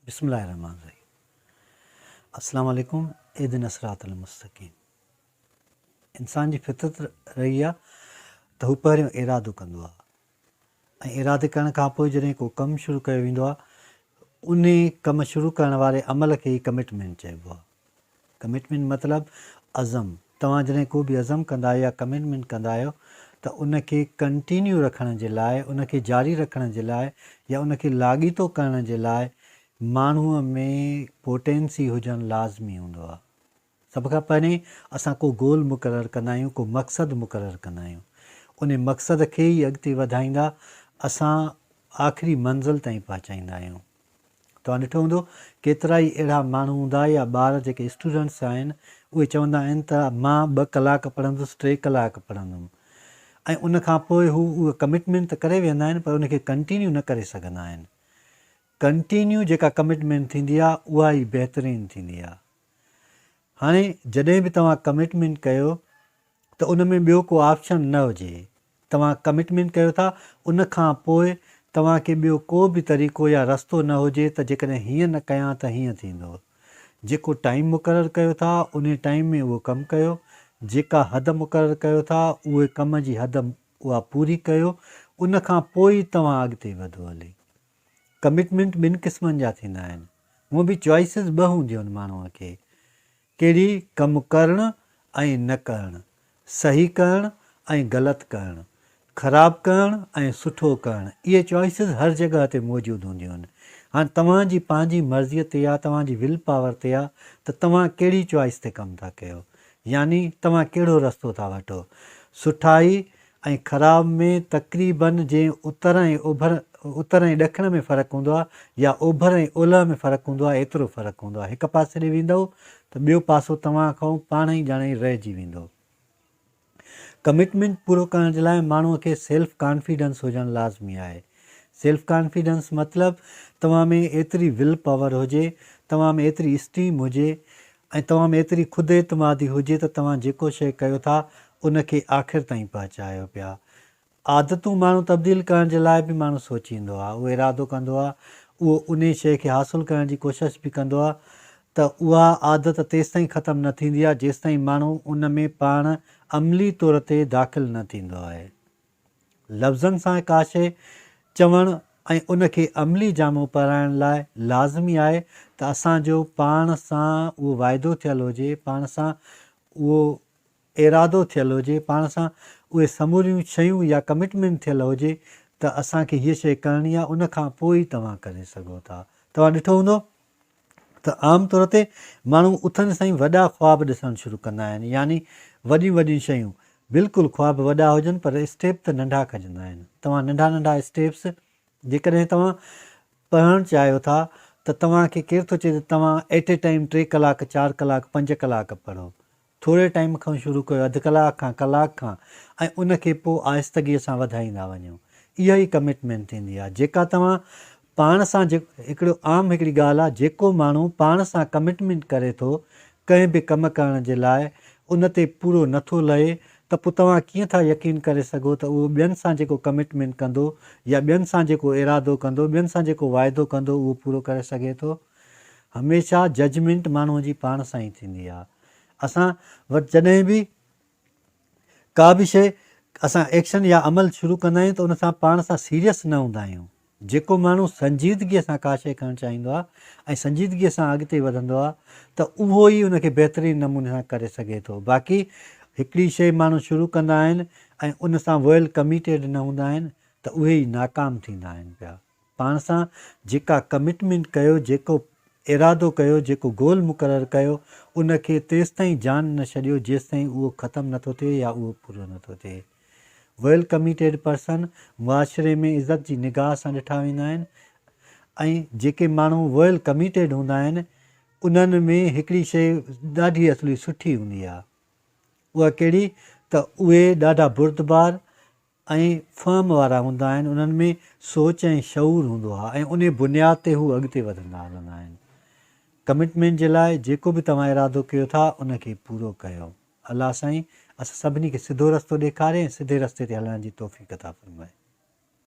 بسم الله الرحمن الرحيم السلام عليڪم اهدنا الصراط المستقيم انسان جي فطرت رهي آ ته هو پهريون ارادو ڪندو آ ۽ ارادي ڪرڻ کان پوء جڏهن ڪو ڪم شروع ڪيو ويندو آ انهي ڪم شروع ڪرڻ واري عمل کي ئي ڪمٽمينٽ چئبو آ ڪمٽمينٽ مطلب عزم، توهان جڏهن ڪو به عزم ڪندا آهيو يا ڪمٽمينٽ ڪندا آهيو ته ان کي ڪنٽينيو رکڻ جي لاء، ان کي جاري رکڻ جي لاء يا ان کي لاڳيتو ڪرڻ جي لاء ماڻهوء ۾ پوٽينسي هجڻ لازمي هوندو آهي. سڀ کان پهرين اسان ڪو گول مقرر ڪندا آهيون، ڪو مقصد مقرر ڪندا آهيون. ان مقصد کي ئي اڳتي وڌائيندا اسان آخري منزل تائين پهچائيندا آهيون. توهان ڏٺو هوندو ڪيترائي اهڙا ماڻهو هوندا يا ٻار جيڪي اسٽوڊنٽس آهن اهي چوندا آهن ته مان ٻه ڪلاڪ پڙهندس ٽي ڪلاڪ پڙهندم ۽ ان کان پوء هو اها ڪمٽمينٽ ته ڪري ويهندا آهن پر ان کي ڪنٽينيو نه ڪري سگهندا آهن. ڪنٽينيو جيڪا ڪمٽمينٽ ٿيندي آهي اها ئي بهترين ٿيندي آهي. هاڻي جڏهن به توهان ڪمٽمينٽ ڪيو ته ان ۾ ٻيو ڪو آپشن نه هجي. توهان ڪمٽمينٽ ڪيو ٿا ان کان پوء توهان کي ٻيو ڪو به طريقو يا رستو نه هجي ته جيڪڏهن هيئن نه ڪيان ته هيئن ٿيندو. جيڪو ٽائيم مقرر ڪيو ٿا انهي ٽائيم ۾ اهو ڪم ڪيو. جيڪا حد مقرر ڪيو ٿا اهي ڪم جي حد اها پوري ڪيو ان کان پوء ئي توهان اڳتي وڌو هلي. ڪمٽمينٽ ٻن قسمن جا ٿيندا آهن. هونء به چوائسز ٻه هونديون آهن ماڻهوء کي. ڪهڙي ڪم ڪرڻ ۽ نه ڪرڻ، صحيح ڪرڻ ۽ غلط ڪرڻ، خراب ڪرڻ ۽ سٺو ڪرڻ، اهي چوائسز هر جڳهه تي موجود هونديون آهن. هاڻ توهان جي پنهنجي مرضيء تي آ، توهان جي will power تي آ ته توهان ڪهڙي چوائس تي ڪم ٿا ڪيو. يعني توهان ڪهڙو رستو ٿا وٺو. سٺائي ۽ خراب ۾ تقريباً جئين اتر ۽ اوڀر، اتر ۽ ڏکڻ ۾ فرق هوندو آهي يا اوڀر ۽ اولهه ۾ فرق هوندو آهي ايترو فرق هوندو آهي. هڪ پاسي ڏي ويندؤ ته ٻيو پاسو توهان کان پاڻ ئي ڄاڻي رهجي ويندو. ڪمٽمينٽ پورو ڪرڻ جي لاء ماڻهوء کي سيلف ڪانفيڊنس هجڻ لازمي آهي. سيلف ڪانفيڊنس مطلب توهان ۾ ايتري will power هجي، توهان ۾ ايتري اسٽيم هجي ۽ توهان ۾ ايتري خود اعتمادي هجي ته توهان جيڪو شيء ڪيو ٿا ان کي آخر تائين پهچايو پيا. عادتون ماڻهو تبديل ڪرڻ جي لاء به ماڻهو سوچيندو آهي، اهو ارادو ڪندو آهي، اهو انهي شيء کي حاصل ڪرڻ جي ڪوشش به ڪندو آهي ته اها عادت تيستائين ختم نه ٿيندي آهي جيستائين ماڻهو ان ۾ پاڻ عملي طور تي داخل نه ٿيندو آهي. لفظن سان ڪا شيء چوڻ ۽ ان کي عملي جامو پهرائڻ لاء لازمي آهي ته اسان جو پاڻ سان اهو واعدو ٿيل هجي، پاڻ سان اهو ارادو ٿيل هجي، پاڻ سان اهي سموريون شيون يا ڪمٽمينٽ ٿيل هجي ته اسان کي هيء شيء ڪرڻي آهي، ان کان پوء ئي توهان ڪري سگهو ٿا. توهان ڏٺو هوندو ته عام طور تي ماڻهو اٿندي سان ئي وڏا خواب ڏسڻ شروع ڪندا آهن يعني وڏيون وڏيون شيون. بلڪل خواب وڏا هجن پر اسٽيپ ته ننڍا کڄندا آهن. توهان ننڍا ننڍا اسٽيپس جيڪڏهن توهان پڙهڻ چاهيو ٿا ته توهان کي ڪير ٿو چئي ته توهان ايٽ اي ٽائيم ٽي ڪلاڪ چار ڪلاڪ پنج ڪلاڪ پڙهو. ٿوري ٽائيم کان شروع ڪيو اڌ ڪلاڪ کان ڪلاڪ کان ۽ ان کي پوء آهستگيء سان وڌائيندا وڃو. اها ئي ڪمٽمينٽ ٿيندي آهي جيڪا توهان پاڻ سان هڪڙو عام هڪڙي ڳالهه آهي جيڪو ماڻهو پاڻ سان ڪمٽمينٽ ڪري ٿو ڪنهن به ڪم ڪرڻ جي لاء ان تي پورو نه ٿو لهي ته پوء توهان ڪيئن ٿا يقين ڪري سگهو ته اهو ٻين سان جيڪو ڪمٽمينٽ ڪندو يا ٻين سان جيڪو ارادو ڪندو ٻين سان جيڪو واعدو ڪندو اهو پورو ڪري سگهي ٿو. هميشه ججمينٽ ماڻهوء جي پاڻ سان ئي ٿيندي آهي. اسان وٽ جڏهن به ڪا به شيء اسان ايڪشن يا عمل شروع ڪندا آهيون ته ان سان پاڻ سان سيريس نه هوندا آهيون. جيڪو ماڻهو سنجيدگيء سان ڪا شيء ڪرڻ چاهيندو آهي ۽ سنجيدگيء سان اڳتي وڌندو آهي ته اهو ئي ان کي بهترين نموني سان ڪري سگهي ٿو. باقي هڪڙي شيء ماڻهو شروع ڪندا آهن ۽ ان سان ويل ڪميٽيڊ نه هوندا آهن ته اهي ئي ناڪام ٿيندا آهن پيا. پاڻ سان جيڪا ڪمٽمينٽ ڪيو، جيڪو ارادو ڪيو، جيڪو گول مقرر ڪيو، ان کي تيستائين جان نه ڇڏيو جيستائين اهو ختم نه ٿو ٿئي يا اهو پورو نه ٿو ٿئي. ويل ڪميٽيڊ پرسن معاشري ۾ عزت جي نگاهه سان ڏٺا ويندا آهن ۽ جيڪي ماڻهو ويل ڪميٽيڊ هوندا آهن انهن ۾ هڪڙي شيء ڏاڍي اصلي سٺي هوندي آهي اها ڪهڙي ته اهي ڏاڍا بردبار ۽ فهم وارا هوندا آهن، انهن ۾ سوچ ۽ شعور هوندو آهي ۽ انهي بنياد تي هو اڳتي وڌندا هلندا آهن. ڪمٽمينٽ جي لاء جيڪو به توهان ارادو ڪيو ٿا ان کي پورو ڪيو. الله سائين اسان سڀني کي سڌو رستو ڏيکاري ۽ سڌي رستي تي هلڻ جي توفيق عطا فرمائي.